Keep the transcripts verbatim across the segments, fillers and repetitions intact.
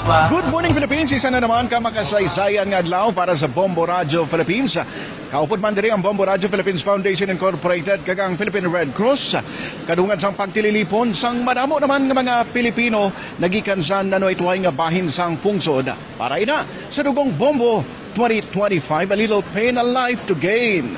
Good morning, Philippines. Isa na naman ka makasaysayan nga adlaw para sa Bombo Radio Philippines. Kaupod man diri ang Bombo Radio Philippines Foundation Incorporated kag ang Philippine Red Cross. Kadungad sang pagtililipon sang madamo naman nga mga Pilipino nagikan sa nanuway-tuway nga bahin sang pungsod. Para ina sa Dugong Bombo twenty twenty-five, a little pain, a life to gain.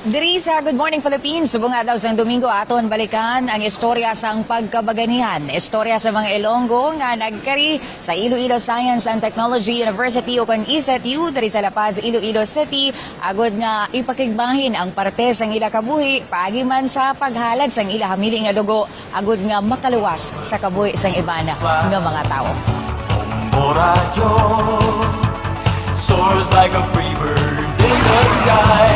Diri sa Good Morning Philippines, subong adlaw sang Domingo, aton balikan ang istorya sang pagkabaganihan. Istorya sa mga Ilonggo nga nagkari sa Iloilo Science and Technology University, ukon I S E T U, diri sa La Paz, Iloilo City, agod nga ipakigbahin ang parte sang ila kabuhi, paagi man sa paghalad sang ila hamili nga dugo, agod nga makaluwas sa kabuhi sang iban nga mga tawo. Bombo Radyo soars like a free bird in the sky.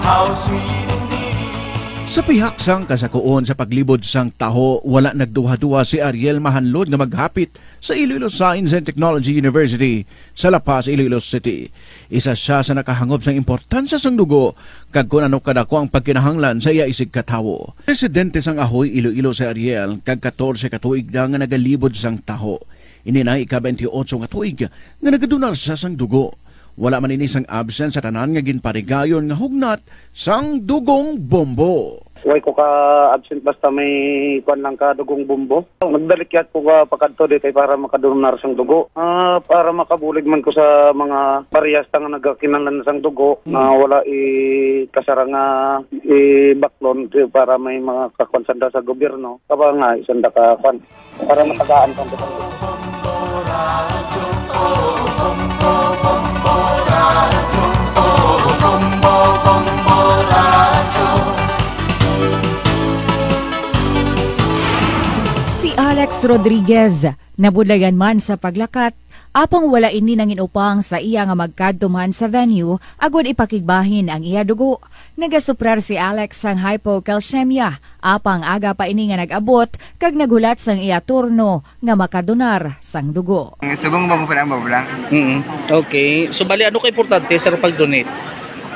How sweet indeed. Sa pihak sang kasakuon sa paglibod sang taho, wala nagduha-duha si Ariel Mahanlod nga maghapit sa Iloilo Science and Technology University sa La Paz, Iloilo City. Isa sia sa nakahangop sang importansya sang dugo kag kon ano kadako ang pagkinahanglan sa iya isigkatawo. Residente sang Ahoy, Iloilo si Ariel, kag katorse ka tuig na nga nagalibod sang taho. Ini na ika-twenty-eight nga tuig nga nagadonar sia sang dugo. Wala man ini sang absent sa tanan nga ginparigayon nga hugnat sang Dugong Bombo. Way ko ka-absent basta may kuwan lang ka Dugong Bombo. Nagdalikyat ko ka pakadto di kay para makadonar sang dugo. Ah, para makabulig man ko sa mga parehas ta nga nagakinahanglan sang dugo nga wala i kasara nga ibaklon para may mga kakuan sanda sa gobyerno. Kaba nga isanda ka kuan para matagaan sang dugo. Si Alex Rodriguez, nabudlayan man sa paglakat, apang wala ini nangin-upang sa iya nga magkadto man sa venue agud ipakigbahin ang iya dugo. Nagasuprar si Alex sang hypocalcemia, apang aga pa ini nga nag-abot kag naghulat sang iya turno nga makadonar sang dugo. Subong ba mo pala ang babla? Mm. Okay. So, bali, ano ka importante sa pag-donate?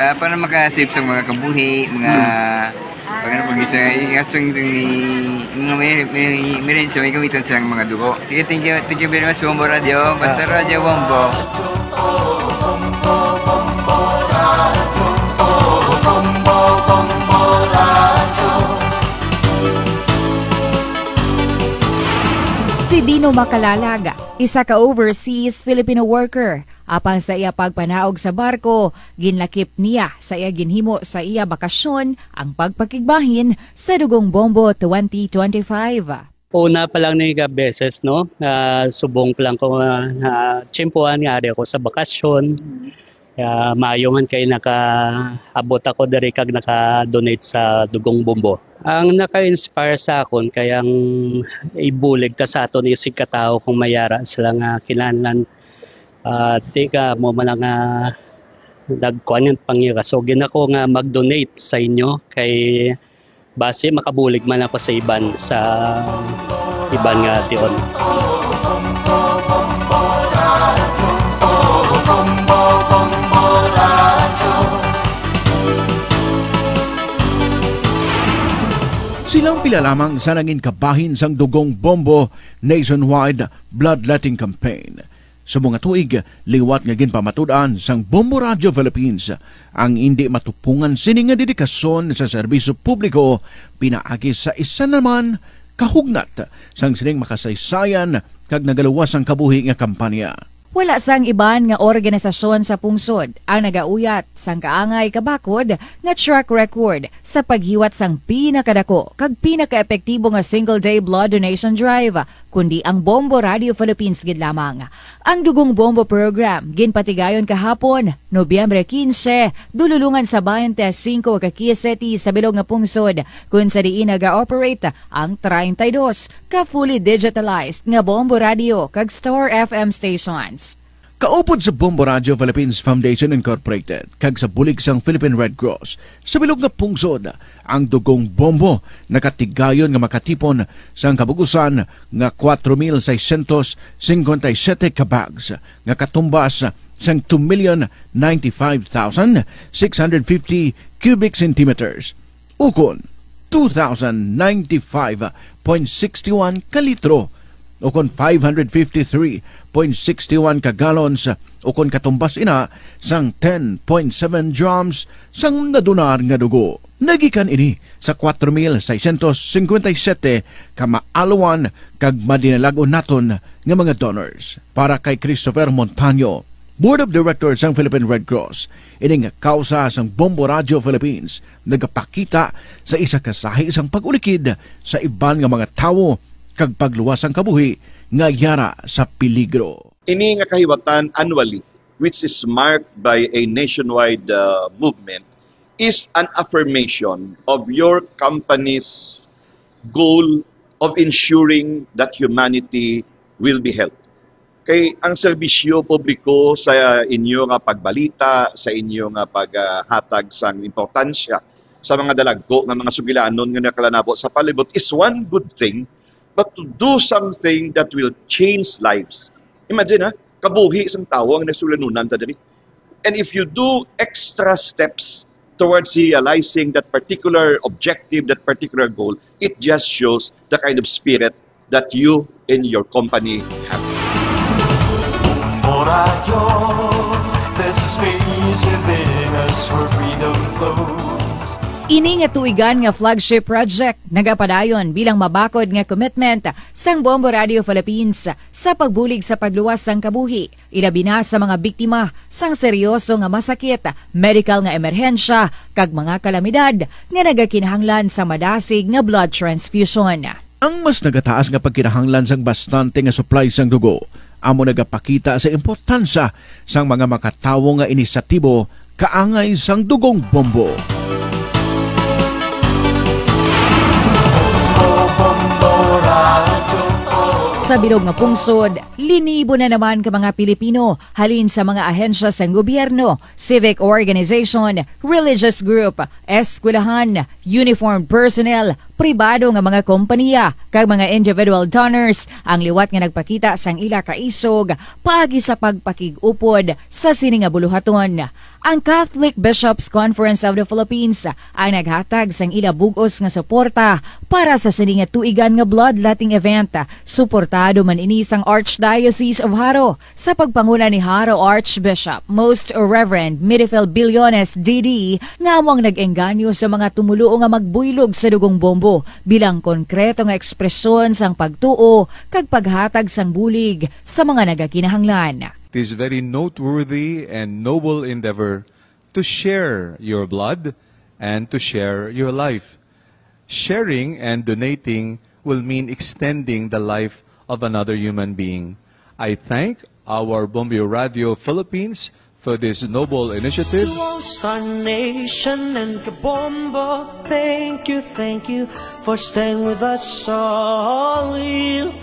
Ah, para makasave sa mga kabuhi, mga, hmm, pag ano, pag isa, yung asong yung mga may, may, may rin sa may gamitan silang mga dugo. Sige, thank you, thank you very much, Bombo Radio. Basta, ah, Radio Bombo. Si Dino Macalalag, isa ka overseas Filipino worker. Apang sa iya pagpanaog sa barko, ginlakip niya sa iya ginhimo sa iya bakasyon ang pagpakigbahin sa Dugong Bombo twenty twenty-five. Una pa lang ni nga beses, no, ah, subong pa lang ko, ah, ah, tiyempuhan nga ari ako sa bakasyon. Kaya maayo man kay nakaabot ako diri kag naka-donate sa Dugong Bombo. Ang naka-inspire sa akon kay ang ibulig ka sa aton isig katawo kung may ara sila nga kinahanglan, ah, di ka mo man nga nagkuan yung pangira. So, ginako nga mag-donate sa inyo kay basi makabulig man ako sa iban, sa iban nga tion. Sila ang pila lamang sa nangin kabahin sang Dugong Bombo nationwide bloodletting campaign. Subong nga tuig, liwat nga ginpamatud-an sang Bombo Radio Philippines ang indi matupungan sini nga dedikasyon sa serbisyo publiko pinaagi sa isa naman kahugnat sang sining makasaysayan kag nagaluwas sang kabuhi nga kampanya. Wala sang iban nga organisasyon sa pungsod ang nagauyat sang kaangay kabakod nga track record sa paghiwat sang pinakadako kag pinakaepektibo nga single-day blood donation drive, kundi ang Bombo Radio Philippines gid lamang. Ang Dugong Bombo Program ginpatigayon kahapon, Nobyembre quince, dululungan sa twenty-five ka Quezon City sa bilog nga pungsod, kun sa diin naga-operate ang treinta y dos ka fully digitalized nga Bombo Radio kag Star F M stations. Kaupod sa Bombo Radio Philippines Foundation Incorporated kag sa bulig sang Philippine Red Cross sa bilog nga pungsod, ang Dugong Bombo nakatigayon nga makatipon sang kabug-usan nga kuwatro mil seiscientos cincuenta y siete ka bags nga katumbas sang two million ninety-five thousand six hundred fifty cubic centimeters, ukon two thousand ninety-five point six one ka litro. ukon five hundred fifty-three point six one ka gallons, ukon katumbas ina sang ten point seven drums sang nadonar nga dugo. Nagikan ini sa kuwatro mil seiscientos cincuenta y siete ka maalwan kag madinalag-on naton nga mga donors. Para kay Christopher Montaño, Board of Directors sang Philippine Red Cross, ini nga kausa sang Bombo Radio Philippines nagapakita sa isa ka sahi sang pag-ulikid sa iban nga mga tawo kag pagluwas sang kabuhi nga yara sa peligro. Ini nga kahiwatan annually, which is marked by a nationwide, uh, movement, is an affirmation of your company's goal of ensuring that humanity will be helped. Kay ang serbisyo publiko sa inyo nga pagbalita, sa inyo nga paghatag sang importansya sa mga dalagko nga mga sugilanon nga nakalanabo sa palibot is one good thing, but to do something that will change lives. Imagine, ha, kabuhi sang tawo ang nasugilanon ta diri. And if you do extra steps towards realizing that particular objective, that particular goal, it just shows the kind of spirit that you and your company have. Radyo, this is space within us where freedom flows. Ini nga tuigan nga flagship project nagapadayon bilang mabakod nga commitment sang Bombo Radio Philippines sa pagbulig sa pagluwas sang kabuhi, ilabi na sa mga biktima sang seryoso nga masakit, medikal nga emerhensya, kag mga kalamidad nga nagakinahanglan sa madasig nga blood transfusion. Ang mas nagataas nga pagkinahanglan sang bastante nga supply sang dugo amo nagapakita sa importansya sang mga makatawo nga inisyatibo kaangay sang Dugong Bombo. Sa bilog nga pungsod, linibo na naman ka mga Pilipino halin sa mga ahensya sang gobyerno, civic organization, religious group, eskwelahan, uniformed personnel, pribado nga mga kompanya, kag mga individual donors ang liwat nga nagpakita sang ila kaisog paagi sa pagpakig-upod sa sini nga buluhaton. Ang Catholic Bishops' Conference of the Philippines ang naghatag sang ila bug-os nga suporta para sa sini nga tuigan nga bloodletting event, suportado man ini sang Archdiocese of Jaro, sa pagpanguna ni Jaro Archbishop Most Reverend Midifil Billones, D D, nga amo ang nag-engganyo sa mga tumoluo nga magbuylog sa Dugong Bombo bilang konkreto nga ekspresyon sang pagtuo kag paghatag sang bulig sa mga nagakinahanglan. It is very noteworthy and noble endeavor to share your blood and to share your life. Sharing and donating will mean extending the life of another human being. I thank our Bombo Radio Philippines for this noble initiative. To all Star Nation and Kabombo, thank you, thank you for staying with us all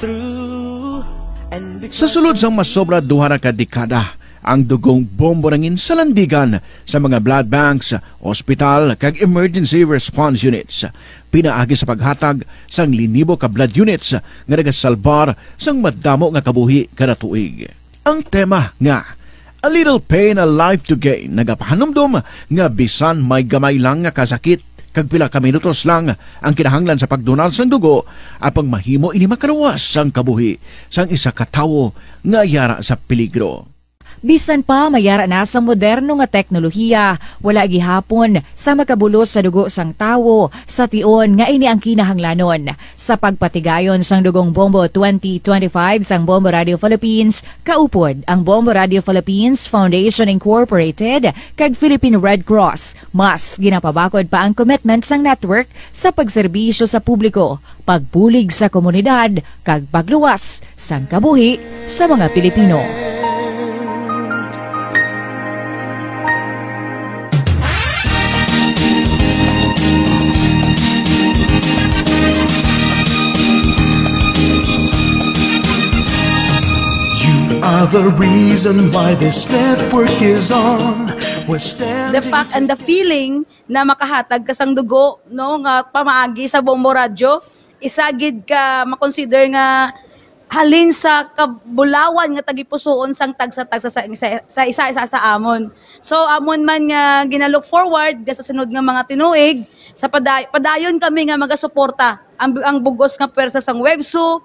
through. And Sa sulod sang masobra duha na ka dekada, ang Dugong Bombo nangin salandigan sa mga blood banks, ospital, kag emergency response units, pinaagi sa paghatag sang linibo ka blood units nga nagasalbar sang madamo nga kabuhi kada tuig. Ang tema nga A Little Pain, a Life to Gain nagapahanumdom nga bisan may gamay lang nga kasakit kag pila ka minutos lang ang kinahanglan sa pagdonar sang dugo, apang mahimo ini makaluwas sang kabuhi sang isa ka tawo nga yara sa peligro. Bisan pa mayara na sa moderno nga teknolohiya, wala gihapon sa makabulos sa dugo sang tawo sa tion nga ini ang kinahanglanon. Sa pagpatigayon sang Dugong Bombo twenty twenty-five sang Bombo Radio Philippines, kaupod ang Bombo Radio Philippines Foundation Incorporated kag Philippine Red Cross. Mas ginapabakod pa ang commitment sang network sa pagserbisyo sa publiko, pagbulig sa komunidad, kag pagluwas sang kabuhi sa mga Pilipino. You are the reason why this network is on. We're standing The fact and the feeling na makahatag ka sang dugo, no, nga pamaagi sa Bombo Radyo, isa gid ka makonsider nga halin sa kabulawan nga tagipusoon sang tagsa-tagsa sa, sa, sa isa-isa sa amon. So, amon man nga ginalook forward nga sa sunod nga mga tinuig, sa paday-, padayon kami nga magasuporta ang, ang bugos nga pwersa sang WEFSU,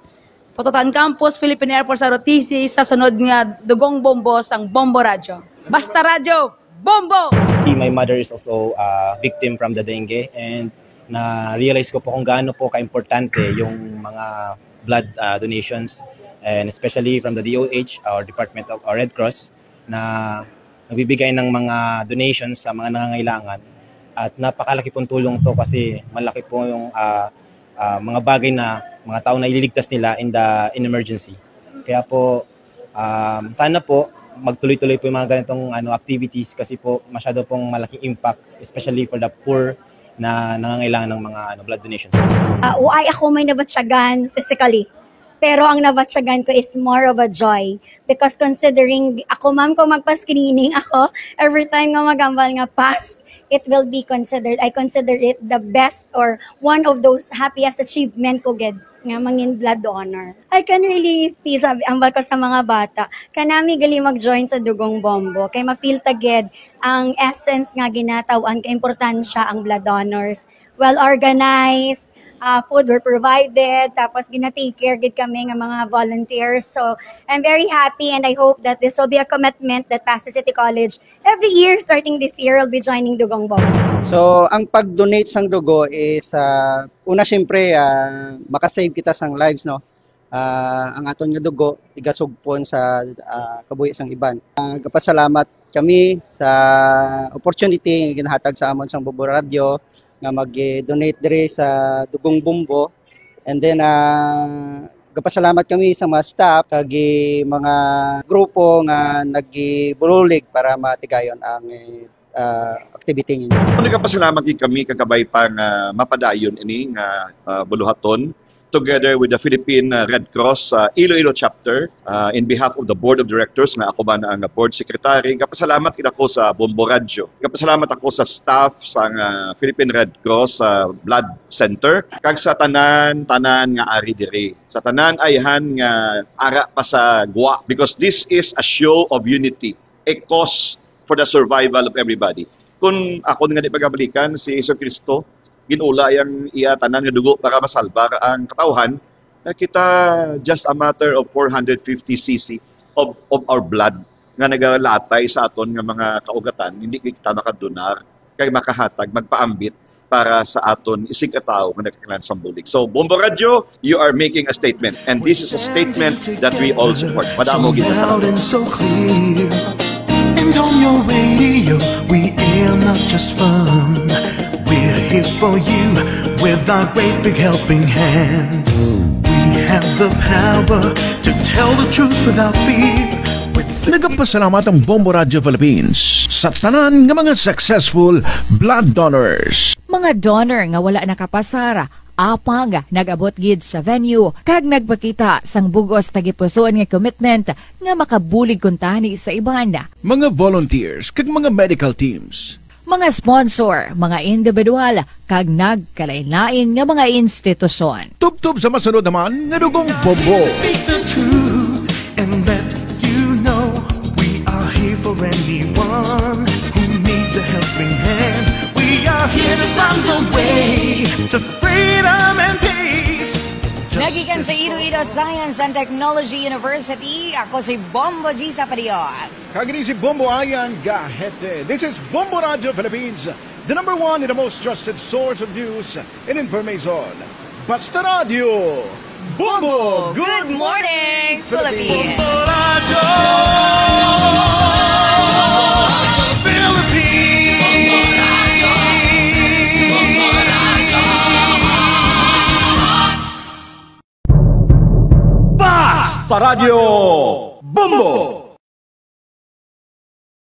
Pototan Campus, Philippine Air Force R O T C, sa sunod nga Dugong Bombo sang Bombo Radyo. Basta Radyo, Bombo! My mother is also a victim from the dengue, and na-realize ko po kung gaano po kaimportante yung mga blood, ah, donations, and especially from the D O H or Department of, or Red Cross, na nagbibigay ng mga donations sa mga nangangailangan. At napakalaki pong tulong to kasi malaki po yung, ah, ah, mga bagay na mga tao na ililigtas nila in the, in emergency. Kaya po, um, sana po magtuloy-tuloy po yung mga ganitong, ano, activities kasi po masyado pong malaking impact, especially for the poor na nangangailangan ng mga, ano, blood donations. Ah, why ako may nabatyagan physically? Pero ang nabatyagan ko is more of a joy because considering ako, ma'am, kung magpa-screening ako, every time nga magambal nga pass, it will be considered, I consider it the best or one of those happiest achievement ko gid nga mangin blood donor. I can really feel, sabi, ambal ko sa mga bata, kanami gali mag-join sa Dugong Bombo, kay ma-feel ta gid ang essence nga ginataw-an ka importansya ang blood donors. Well organized, ah, food were provided, tapos gina-take care gid kami nga mga volunteers. So, I'm very happy and I hope that this will be a commitment that Pasay City College every year, starting this year, will be joining Dugong Bombo. So, ang pag-donate sang dugo is, ah, una, siyempre, ah, makasave kita sang lives, no? Ah, ang aton nga dugo igasugpon sa, ah, kabuhi sang iban. Ah, gapasalamat kami sa opportunity nga ginahatag sa amon sang Bombo Radyo nga mag-donate diri sa Dugong Bombo. And then, ah, gapasalamat kami sa mga staff kag mga grupo nga nagburulig para matigayon ang, eh, ah, activity ninyo. Nagapasalamat gid kami kag kabay pa nga mapadayon ini nga, ah, buluhaton together with the Philippine, uh, Red Cross, uh, Iloilo Chapter, uh, in behalf of the Board of Directors, nga ako man ang Board Secretary. Gapasalamat gid ako sa Bombo Radyo. Gapasalamat ako sa staff sang, uh, Philippine Red Cross, uh, Blood Center, kag sa tanan, tanan nga ari diri, sa tanan ayhan nga ara pa sa gwa, because this is a show of unity, a cause for the survival of everybody. Kung akon nga di pagabalikan si Jesu Cristo, ginula yang iya tanan nga dugo para masalbar ang katawhan, nakita just a matter of four hundred fifty C C of, of our blood nga nagalatay sa aton nga mga kaugatan, hindi kita makadonar kay makahatag, magpaambit para sa aton isigkatawo nga nagkakalan sang bulig. So, Bombo Radyo, you are making a statement, and this is a statement that we all support. Madamo gid nga salamat. And so clear. And on your radio, we air not just fun. We're here for you with our great big helping hand. We have the power to tell the truth without fear. With Nagapasalamat ang Bombo Radyo Philippines sa tanan nga mga successful blood donors. Mga donor nga wala nakapasar, apang nag-abot gid sa venue kag nagpakita sang bug-os tagipusoon nga commitment nga makabulig kuntani sa iban. Mga volunteers kag mga medical teams. Mga sponsor, mga individual, kag nagkalain-lain nga mga institusyon. Tubtob sa masunod naman nga Dugong Bombo. Speak the truth and let you know we are here for anyone who needs a helping hand. We are here to find the way to freedom and peace. Just Nagikan sa as Iloilo Science and Technology University, ako si Bombo G Sapadios. Kag ini si Bombo Ayan Gahete. This is Bombo Radyo Philippines, the number one and the most trusted source of news and information. Basta Radyo, Bombo! Good morning, Philippines! Basta Radyo, Bombo!